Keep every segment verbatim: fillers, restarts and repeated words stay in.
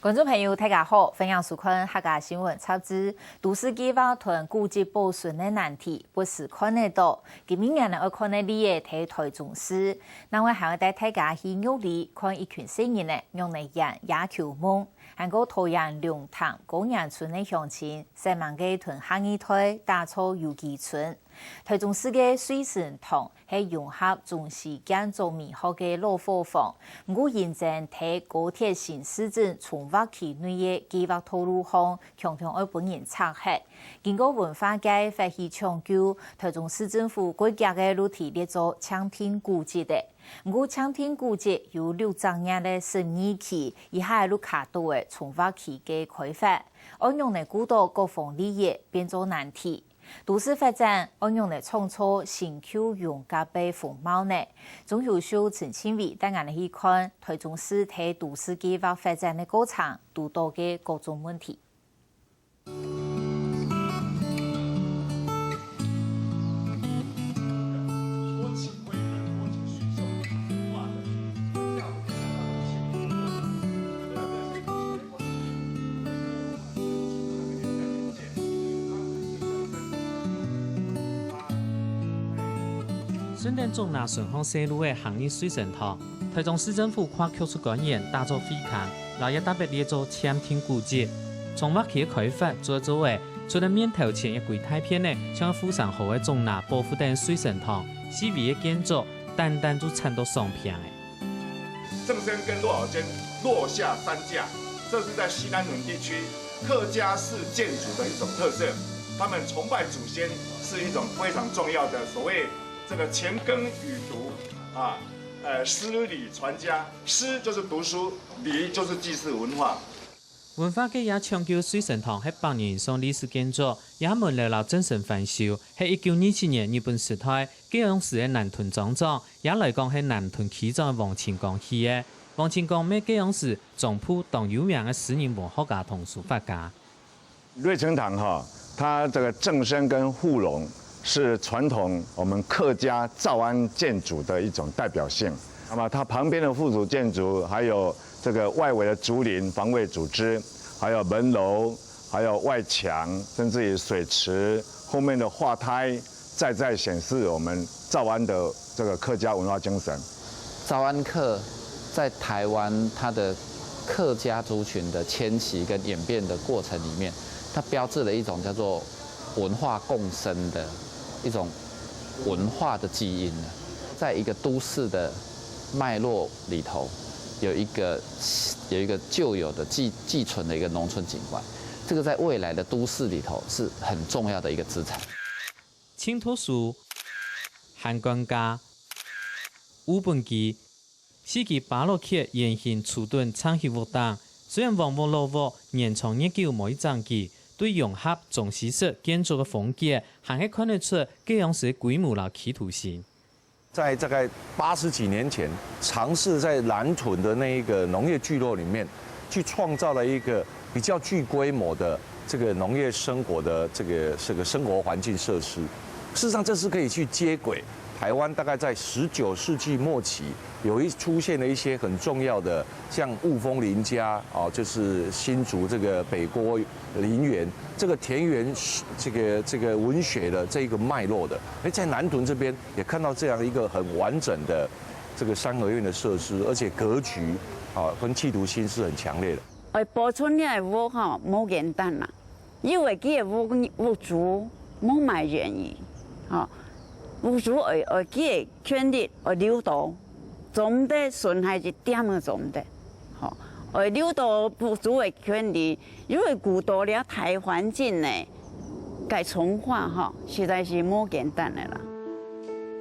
觀眾朋友，大家好，歡迎收看客家新聞雜誌。都市計畫同古蹟保存个難題，不時看得到。今晡日呢，愛看个例仔在台中市，另外還愛帶大家去玉里看一群細人仔，仰仔演野球夢，還過桃園龍潭高年村个鄉親，煞猛个同下二代打造遊戲村。台中市个瑞伸堂 係融合中西建築美學个老伙房，毋過因爭在高鐵新市鎮重劃區內个計畫道路項，強強愛分人拆忒。經過文化界發起搶救，台中市政府過遽个就提列做暫定古蹟个。毋過暫定古蹟有六隻月个審議期，這下就卡到个重劃區个開發，愛仰仔顧到各方利益，變做難題。 都市發展愛仰仔創造新舊融合个風貌呢？鍾秀秀、陳慶偉帶𠊎兜去看台中市在都市計畫發展个過程，堵到个各種問題。 順等竹林順巷細路仔行入瑞伸堂，台中市政府跨局出官員打造會刊，摎這特別列做暫定古蹟。重劃區个開發做著做仔，除了面頭前个歸大片仔，像富山河个竹林保護等瑞伸堂，四圍个建築單單就慘到爽平仔。 正身跟落腳尖落下三架，這是在西南屯地區客家式建築的一種特色。他們崇拜祖先是一種非常重要的所謂這個前耕與讀啊，呃，師禮傳家，師就是讀書，禮就是祭祀文化。 文化界也搶救瑞伸堂係百年以上歷史建築，這門樓摎正身翻修，係一九二七年日本時代，該央時个南屯莊長，也來講係南屯區長个黃清光起个。黃清光乜該央時莊部當有名个私人文學家同書法家。瑞伸堂哈，它這個正身跟護龍 是傳統我們客家詔安建築的一種代表性。那麼它旁邊的附屬建築，還有這個外圍的竹林防衛組織，還有門樓，還有外牆，甚至於水池後面的畫胎，再再顯示我們詔安的這個客家文化精神。詔安客在台灣，它的客家族群的迁徙跟演變的過程裡面，它標誌了一種叫做文化共生的一種文化的基因呢。在一個都市的脈絡裡頭，有一個，有一個舊有的寄，寄存的一個農村景觀，這個在未來的都市裡頭是很重要的一個資產。 青土樹、寒寒假、烏本居，四支芭樂楔圓形柱墩撐起屋頂。雖然黃屋老屋，年長月久無去整佢，對融合中西式建築个風格，還係看得出該央時个規模摎企圖心。 在大概八十幾年前，嘗試在南屯的那一個農業聚落裡面，去創造了一個比較具規模的這個農業生活的這個，這個生活環境設施。事實上，這是可以去接軌台灣大概在十九世紀末期有一，出現了一些很重要的，像霧峰林家，哦，就是新竹這個北郭林園，這個田園，這個，這個文學的這個脈絡的。誒，在南屯這邊 也看到這樣一個很完整的這個三合院的設施，而且格局，啊，跟企圖心是很強烈的。愛保存這个屋吼，無簡單啦，因為佢个屋，屋主無麼个願意，吼，屋主愛，愛佢个權利愛留到，總得損害一點个總得，吼，愛留到屋主个權利，因為顧到了大環境呢， 該重劃吼，實在是無簡單个啦。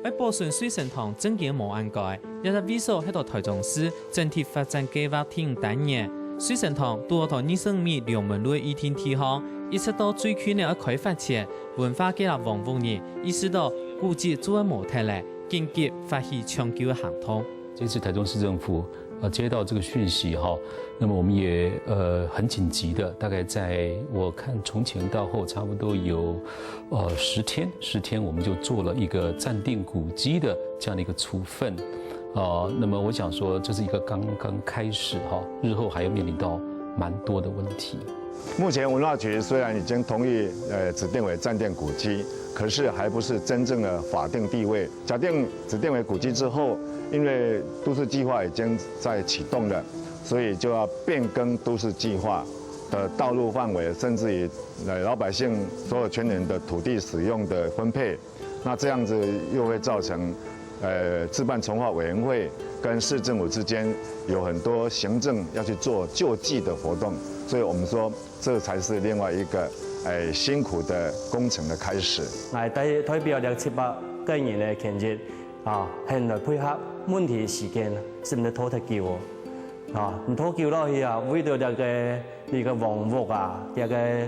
愛保存瑞伸堂正經無恁該，這隻位所係到台中市整體發展計畫第五單元。瑞伸堂堵好在二十五米龍門路个預定地項，一直到最近个愛開發前，文化界摎黃屋人意識到古蹟就愛無忒咧，緊急發起搶救个行動。這次台中市政府，呃，接到這個訊息哈，那麼我們也，呃，很緊急的，大概在我看從前到後差不多有，呃，十天，十天我們就做了一個暫定古蹟的這樣的一個處分。呃，那麼我想說，這是一個剛剛開始哈，日後還要面臨到蛮多的问题。目前文化局虽然已经同意，呃，指定为暂定古迹，可是还不是真正的法定地位。假定指定为古迹之后，因为都市计划已经在启动了，所以就要变更都市计划的道路范围，甚至于，呃，老百姓所有权人的土地使用的分配。那这样子又会造成，呃，自办重划委员会跟市政府之间有很多行政要去做救济的活动，所以我们说这才是另外一个，哎，辛苦的工程的开始。 𠊎代代表這七百个人个權益啊，很來配合。問題時間係毋係拖忒久哦？啊，毋拖久落去啊，為著這个這个房屋啊，這个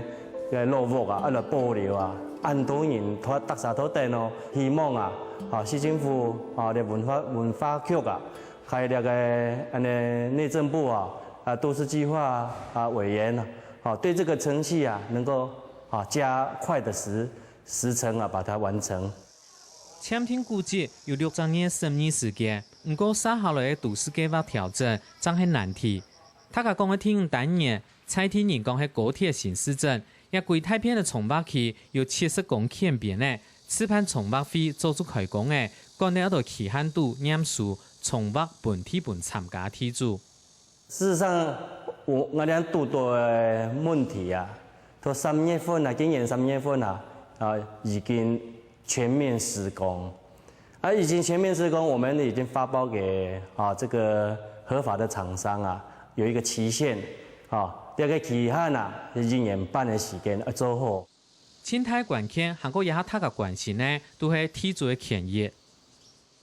个老屋啊，愛來保留啊，恁多人拖逐儕拖等哦。希望啊，啊，市政府啊，這文化文化局啊，還有這个恁呢內政部啊，啊，都市計劃啊委員啊，啊，對這个程序啊，能夠啊加快的時時程啊，把它完成。簽訂古蹟有六隻月十二時間，毋過接下來个都市計畫調整正係難題。大家講个第五單元，在地人講係高鐵新市鎮，這歸大片个重劃區有七十公頃邊仔，自辦重劃會早就開工了，趕在這兜期限肚驗收重劃分地分參加地主。 事實上，𠊎𠊎等堵著个問題啊，到三月份啊，今年三月份啊，啊，已經全面施工。啊，已經全面施工，我們已經發包給啊這個合法的廠商啊，有一個期限啊，這個期限啊，一年半的時間要做好。 盡大關鍵，還過這下大家關心个，都係地主个權益。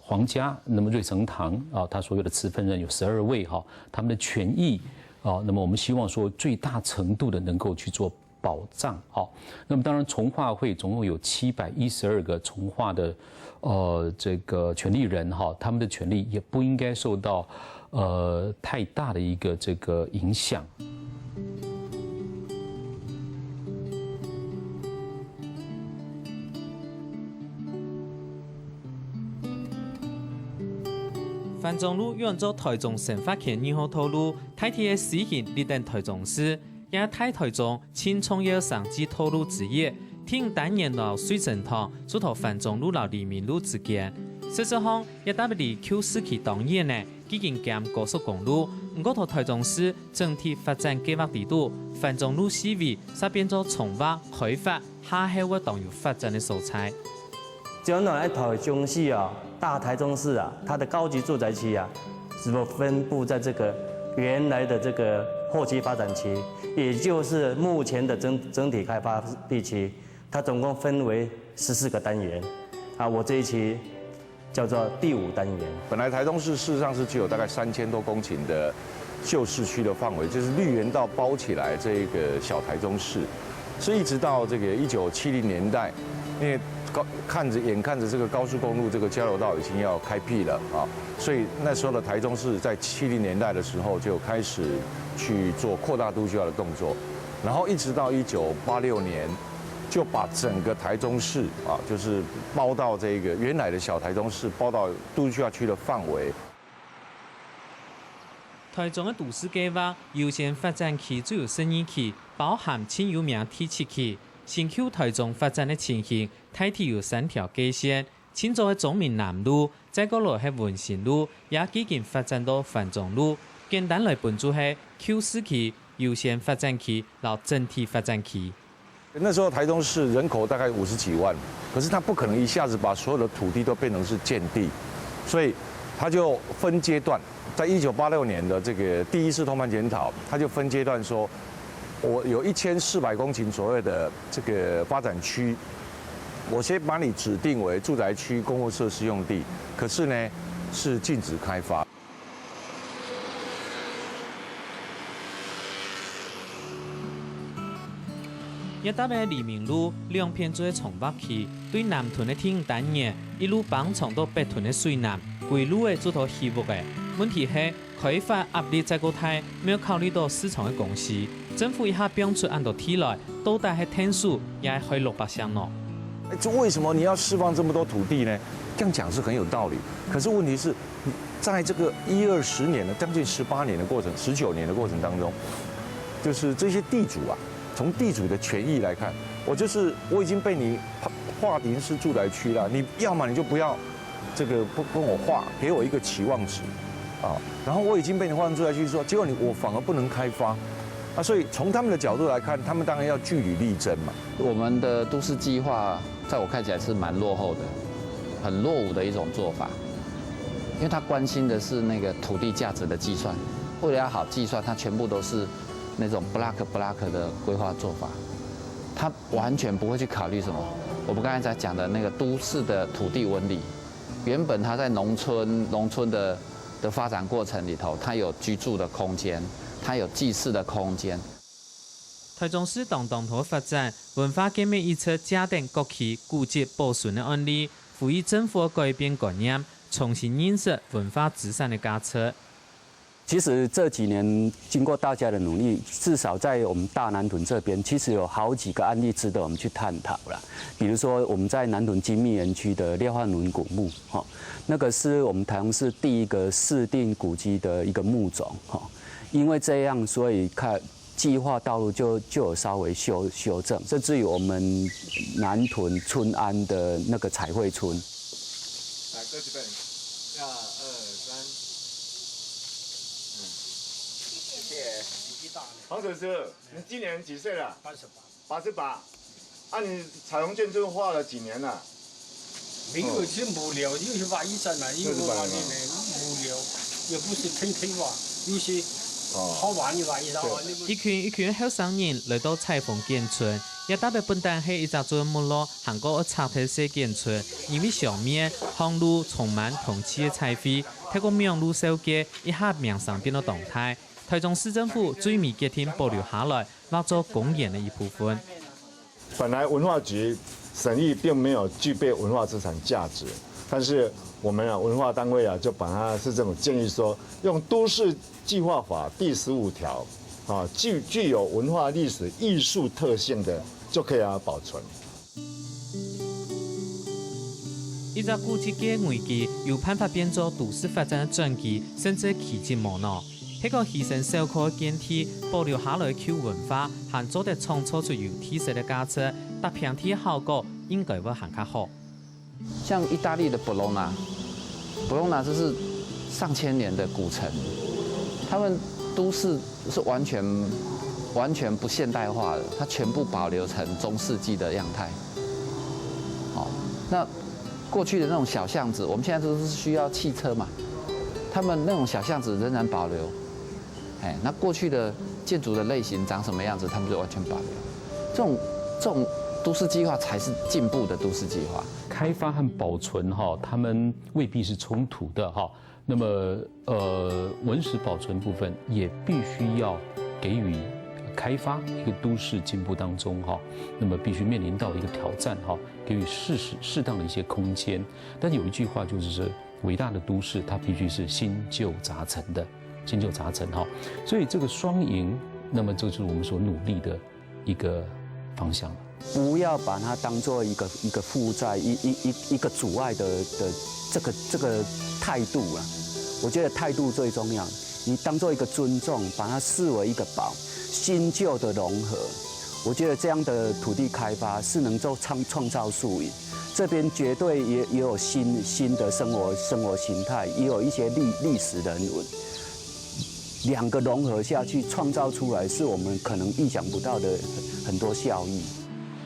皇家，那麼瑞成堂啊，他所有的持分人有十二位哈，他们的权益啊，那么我们希望说最大程度的能够去做保障哈。那么当然，重划会总共有七百一十二个重划的呃这个权利人哈，他们的权利也不应该受到呃太大的一个这个影响。 環中路原做台中生活圈二號道路，大體个時行歷等台中市，也大台中盡重要生計道路之一。第五單元摎瑞成堂就在環中路摎黎明路之間。實質上，這搭離舊市區當遠个，既經兼高速公路，毋過在台中市整體發展計畫裡肚，環中路四圍煞變做重劃開發，下後會當有發展个所在。 將來台中市啊，大台中市啊，它的高級住宅區啊，是否分布在這個原來的這個後期發展區，也就是目前的整整體開發地區，它總共分為十四個單元。啊，我這一期叫做第五單元。本来台中市事实上是只有大概三千多公顷的旧市区的范围，就是绿园道包起来这一个小台中市，是一直到这个一九七零年代，因为高看着眼看着这个高速公路这个交流道已经要开辟了啊，所以那时候的台中市在七零年代的时候就开始去做扩大都市化的动作，然后一直到一九八六年，就把整个台中市啊，就是包到这个原来的小台中市，包到都市化区的范围。 台中个都市計畫優先發展區就有十二區，包含盡有名第七區。新舊台中發展个情形，大體有三條界線：盡早个中民南路，再過來係文心路，也既經發展到環中路。簡單來分就係舊市區、優先發展區摎整體發展區。 那时候台中市人口大概五十几万，可是他不可能一下子把所有的土地都变成是建地，所以他就分阶段，在一九八六年的这个第一次通盘检讨，他就分阶段说，我有一千四百公顷左右的这个发展区，我先把你指定为住宅区、公共设施用地，可是呢是禁止开发。 這搭个黎明路兩片就係重劃區，對南屯个第五單元，一路挷長到北屯个水湳，歸路仔就在起屋仔。問題係，開發壓力再過大，無考慮到市場个供需，政府一下放出恁多地來，到底係𢯭手，也係害老百姓呢？ 哎，这为什么你要释放这么多土地呢？这样讲是很有道理。可是问题是，在这个一二十年的将近十八年的过程，十九年的过程当中，就是这些地主啊，从地主的权益来看，我就是我已经被你划划定是住宅区了，你要么你就不要这个不跟我划，给我一个期望值啊。然后我已经被你划定住宅区之后，结果你我反而不能开发啊，所以从他们的角度来看，他们当然要据理力争嘛。我们的都市计划，在我看起来是蛮落后的，很落伍的一种做法，因为他关心的是那个土地价值的计算，为了要好计算，它全部都是那种 block block 的规划做法，他完全不会去考虑什么。我们刚才在讲的那个都市的土地纹理，原本他在农村农村的的发展过程里头，他有居住的空间，他有祭祀的空间。台中市當當多發展，文化革命一直借等各區古蹟保存的案例，呼籲政府改變觀念，重新認識文化資產的價值。其实这几年经过大家的努力，至少在我们大南屯这边，其实有好几个案例值得我们去探讨啦。比如说我们在南屯精密园区的廖汉伦古墓，哈，那个是我们台中市第一个市定古迹的一个墓种，哈，因为这样，所以看计划道路就就有稍微修修正，甚至于我们南屯春安的那个彩绘村。来，再几遍。一二三，嗯，谢谢。黄水师，你今年几岁了？八十八。八十八。啊，你彩虹建筑画了几年了？没有，是无聊，又是挖一山啊，又挖一年，无聊，也不是天天挖，又是好玩的挖一山啊。一群一群後生人來到彩虹建村，也特別本旦係一隻做木路，行過愛拆忒細建村，因為上面巷路充滿通氣个彩繪，透過網路紹介，一下名聲變到當大。台中市政府最尾決定保留下來，劃做公園个一部分。 本来文化局审议并没有具备文化资产价值，但是我们啊文化单位啊就把它市政府建议说，用都市计划法第十五条啊，具具有文化历史艺术特性的就可以啊保存。一隻古蹟个危機，有辦法變做都市發展个轉機，甚至奇蹟無腦。 係講犧牲小可个建地，保留下來个舊文化，還做得創造出有特色个價值，搭平地个效果應該會還較好。像意大利的 Bologna，Bologna 這是上千年的古城，他們都市是完全完全不現代化的，它全部保留成中世紀的樣態。好，那过去的那种小巷子，我们现在都是需要汽车嘛，他们那种小巷子仍然保留。哎，那过去的建筑的类型长什么样子，他们就完全保留。这种这种都市计划才是进步的都市计划。开发和保存哈，它们未必是冲突的哈。那么呃，文史保存部分也必须要给予开发一个都市进步当中哈，那么必须面临到一个挑战哈，给予适时适当的一些空间。但有一句话就是说，伟大的都市它必须是新旧杂陈的，新旧杂陈哈。所以这个双赢，那么这就是我们所努力的一个方向。不要把它当做一个一个负债，一一一一个阻碍的的这个这个态度啊，我觉得态度最重要。你当做一个尊重，把它视为一个宝，新旧的融合。我觉得这样的土地开发是能够创创造输赢。这边绝对也也有新新的生活生活形态，也有一些历历史人文。两个融合下去，创造出来是我们可能意想不到的很多效益。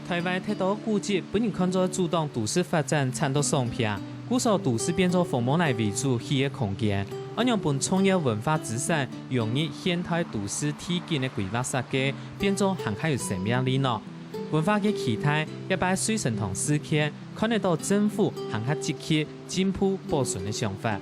台灣忒多古蹟分人看做阻擋都市發展，慘到爽片，故所都市變做紅毛泥為主起个空間，恁樣分重要文化資產融入現代都市地景个規劃設計，變做還較有生命力呢。文化个期待，這擺水生堂事件，看得到政府還較積極進步保存个想法。